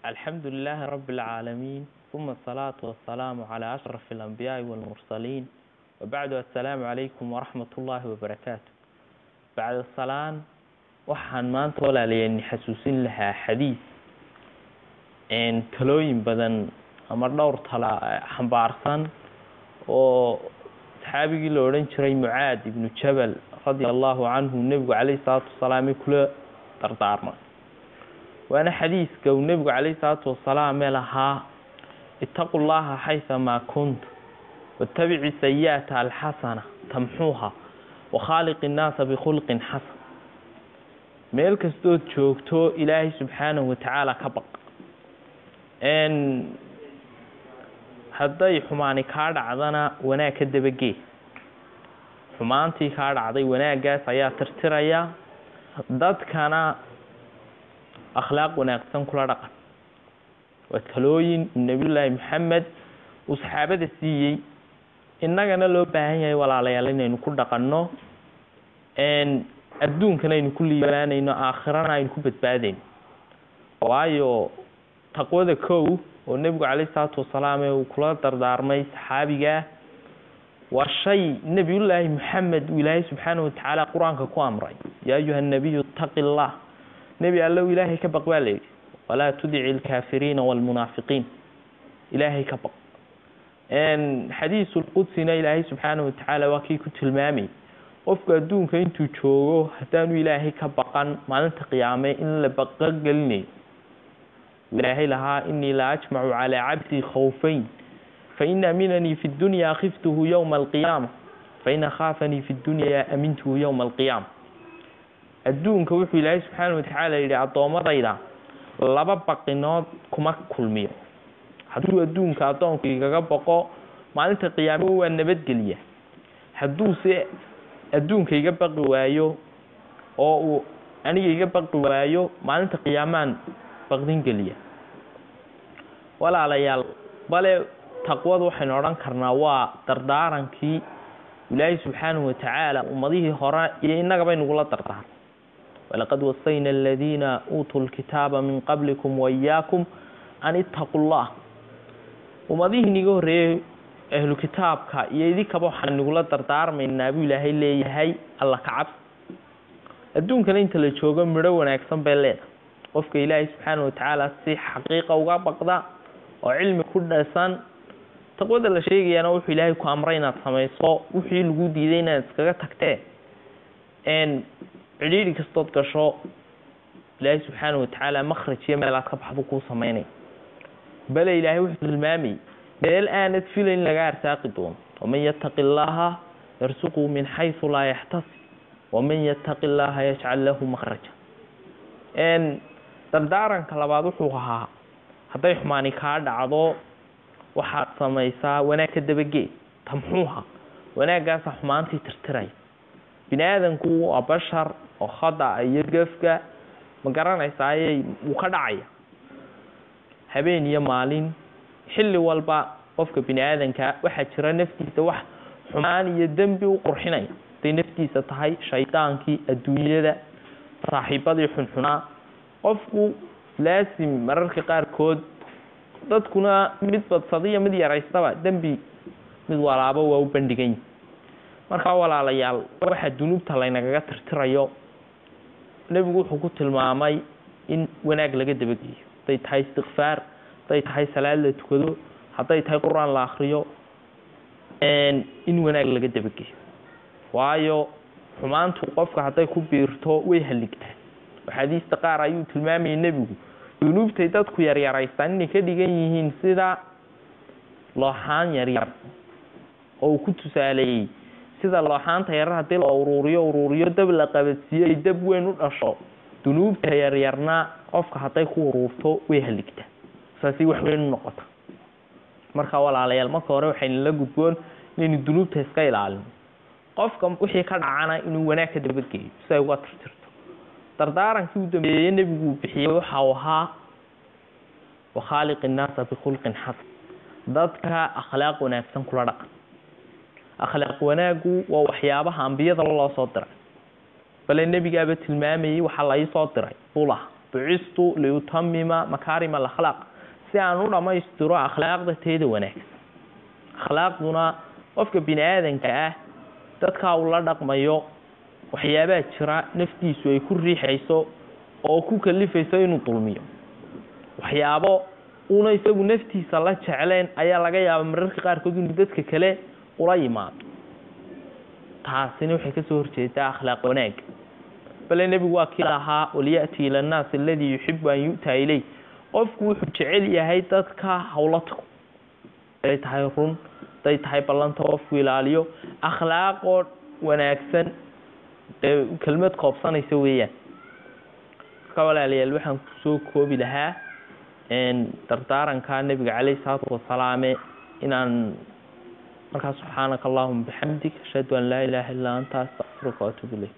الحمد لله رب العالمين، ثم الصلاة والسلام على أشرف الأنبياء والمرسلين، وبعد، السلام عليكم ورحمة الله وبركاته. بعد السلام، waxaan maanta, walaalayani, xasuusin lahaa xadiis talooyin badan ama dhowr tala xambaarsan oo saxaabigii la odhan jiray Mucaad ibnu Jabal radia allahu canhu nebigu caleyhi salaatu wasalaam kula dardaarmay. Waana xadiiska uu nebigu caleyhi salaatu wasalaam ee lahaa: "Ittaqu llaha xayثamaa kunt, wattabici sayi'ata alxasana tamxuuha, wakhaaliq innaasa bikhulqin xasan." Meel kastood joogto Ilaahay subxaanahu watacaala ka baq. Hadday xumaani kaa dhacdana, wanaag ka dabagee. Xumaantii kaa dhacday wanaaggaas ayaa tirtiraya. Dadkana akhlaaq wanaagsan kula dhaqan. Waa talooyin Nabiyullaahi Maxamed uu saxaabada siiyey, innagana loo baahan yahay, walaalayaal, inaynu ku dhaqanno, adduunkana aynu ku liibaanayno, aakhirana aynu ku badbaadayno. Waayo, taqwada kow oo nebigu caleyhi salaatu wasalaam ee uu kula dardaarmay saxaabiga waa shay Nebiyullaahi Maxamed uu Ilaahay subxaana watacaala Qur-aanka ku amray: "Yaa ayuha nabiyu ittaqi llah." Nebi allow, Ilaahay ka baq baa la yidhi. "Walaa tudici alkaafiriina waalmunaafiqiin." Ilaahay ka baq. Xadiisulqudsina Ilaahay subxaana watacaala waa kii ku tilmaamayay qofku adduunka intuu joogo haddaanu Ilaahay ka baqan, maalinta qiyaame in la baqa gelinayo. Ilaahay lahaa: "Inii la ajmacu calaa cabdii khawfayn, fain aminanii fi dunya khiftuhu yowma alqiyaama, fain akhaafanii fi dunya amintuhu yowma alqiyaama." Adduunka wuxuu Ilaahay subxaana watacaala yidhi: "Addoommadayda laba baqinood kuma kulmiyo. Hadduu adduunka addoonku igaga baqo, maalinta qiyaamo waa nabadgeliya. Hadduuse adduunka iga baqi waayo oo uu aniga iga baqi waayo, maalinta qiyaamaan baqdin geliya." Walaalayaal, bale taqwada waxaynu odhan karnaa waa dardaarankii Ilaahay subxaanahu watacaala ummadihii hore iyo innagaba inagula dardaarmay: "Walaqad wasayna aladiina uutuu lkitaaba min qablikum waiyaakum an ittaqu llah." Ummadihii niga horreeyey ahlu kitaabka iyo idinkaba waxaan nigula dardaarmaynaa, buu Ilaahay leeyahay, Alla ka cabsi. Adduunkana inta la joogo midho wanaagsan bay leedahay. Qofka Ilaahay subxaana watacaala si xaqiiqa uga baqda oo cilmi ku dhisan, taqwada la sheegayaana wuxuu Ilaahay ku amray inaad samayso, wixii lagu diiday inaad iskaga tagtee, cidhiidhi kastood gasho, Ilaahay subxaana watacaala makhraj iyo meel aad ka baxdo kuu samaynaya. Bale Ilaahay wuxuu tilmaamayay meel aanad filayn laga arsaaqi doono: "Waman yattaqi llaha yarsuqhu min xaysu laa yaxtasib, waman yattaqi llaha yajcal lahu makhraja." Dardaaranka labaad wuxuu ahaa: hadday xumaani kaa dhacdo, waxaad samaysaa wanaag ka dabagee, tamxuuha, wanaaggaasa xumaantii tirtiraya. Bini aadanku waa bashar oo khada iyo gefka, ma garanaysaaye, wuu ka dhacaya habeen iyo maalin, xilli walba. Qofka bini aadanka waxaa jira naftiisa wax xumaan iyo dembi u qurxinaya, hadday naftiisa tahay, shaydaankii, adduunyada, saaxiibadii xunxunaa. Qofku laasim mararka qaarkood, dadkuna mid badsadiyo mid yaraystaba dembi mid walaaba waa u bandhigan yihi. Markaa walaalayaal, waxa dunuubta laynagaga tirtirayo nebigu wuxuu ku tilmaamay in wanaag laga dabageeyo, hadday tahay istikfaar, hadday tahay salaad la tukado, hadday tahay Qur-aan la akriyo, in wanaag laga dabageeyo. Waayo, xumaantu qofka hadday ku biirto way haligtaa. Axaadiista qaar ayuu tilmaamayay nebigu dunuubtay dadku yaryaraystaan inay ka dhigan yihiin sida looxaan yaryar, oo uu ku tusaaleeyey sida looxaanta yarar haddii la uruuriyo uruuriyo, dab la qabadsiiyo, ay dab weyn u dhasho. Dunuubta yaryarna qofka hadday ku uruurto way haligtaa, saasi wax weyn u noqota. Marka walaalayaal, marka hore waxaynu la gudboon inaynu dunuubta iska ilaalino, qofka wixii ka dhacana inuu wanaag ka dabageeyo si ay uga tirtirto. Dardaarankii u dambeeyey nebigu uu bixiyey waxa uu ahaa: "Wakhaaliq innaasa bikhulqin xasan." Dadka akhlaaq wanaagsan kula dhaqan. Akhlaaq wanaagu waa waxyaabaha ambiyada loo soo diray. Bale nebigaaba tilmaamayay: "Waxaa la ii soo diray," buu lahaa, Bucistu liutamima makaarima alakhlaaq, si aan u dhammaystiro akhlaaqda teeda wanaagsan. Akhlaaqduna qofka bini aadanka ah dadkaa uu la dhaqmayo waxyaabaa jira naftiisu ay ku riixayso oo ku kalifayso inuu dulmiyo, waxyaabo una isagu naftiisa la jecleen ayaa laga yaaba mararka qaarkood inuu dadka kale ula yimaado. Taasina waxay kasoo horjeedaa akhlaaq wanaagga. Bale nebigu waa kii lahaa walyaأti ila annaas aladi yuxibu an yu'taa ileyh. Qofku wuxuu jecel yahay dadka hawla tago, haday tahay run, haday tahay ballanta qofku ilaaliyo, akhlaaqoo wanaagsan dee kelmad koobsanaysa weeyaan. Marka walaalayaal, waxaan kusoo koobi lahaa dardaaranka nebiga caleyhi salaatu wasalaame inaan markaa subxaanaka allahuma bixamdik, ashhadu an laa ilaha illaa anta, astaqfiruka waatuub ilayk.